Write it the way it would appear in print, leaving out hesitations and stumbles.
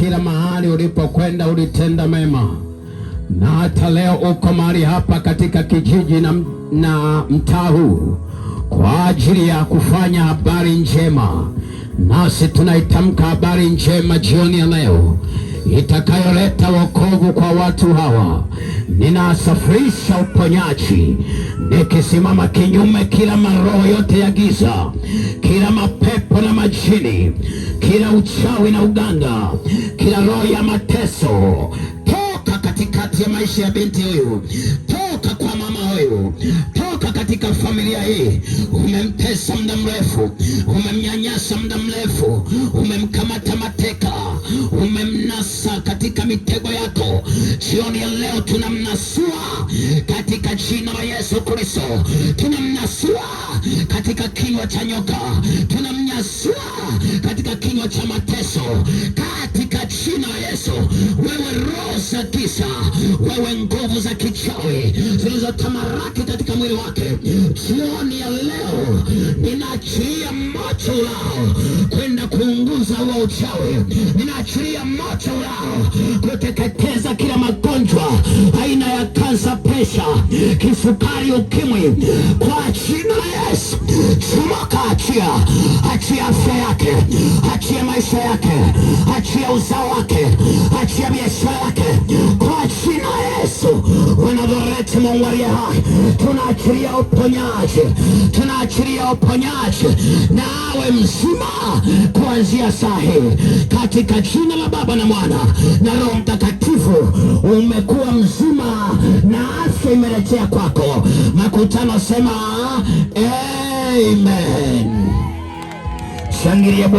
Kila mahali ulipokwenda ulitenda mema, na hata leo uko mahali hapa katika kijiji na mtaa huu kwa ajili ya kufanya habari njema, nasi tunaitamka habari njema jioni ya leo itakayoleta wokovu kwa watu hawa. Ninasafirisha uponyaji nikisimama kinyume kila maroho yote ya giza, kila mapepo na majini, kila uchawi na uganga, kila roho ya mateso, toka katikati ya maisha ya binti huyu, toka kwa mama huyu, toka katika familia hii. Umemtesa muda mrefu, umemnyanyasa muda mrefu, umemkamata mateka, umemnasa katika mitego yako. Jioni ya leo tunamnasua katika jina la Yesu Kristo, tunamnasua katika kinywa cha nyoka, tunamnasua katika kinywa cha mateso, katika jina la Yesu. Wewe roho za giza, wewe nguvu za kichawi zilizotamaraki katika mwili wake, jioni ya leo ninaachilia moto ulao kwenda kuunguza huo uchawi, ninaachilia moto ulao kuteketeza kila magonjwa aina ya kansa, presha, kisukari, ukimwi, kwa jina la Yesu. Chomoka, achia, achia afya yake, achia maisha yake, achia uzao wake, achia biashara yake, kwa jina la Yesu wa Nazareti. Mungu aliye hai, tunaachilia uponyaji, tunaachilia uponyaji na awe mzima kuanzia saa hii, katika jina la Baba na Mwana na Roho Mtakatifu. Umekuwa mzima na afya imerejea kwako. Makutano sema amen. Shangilia Bwana.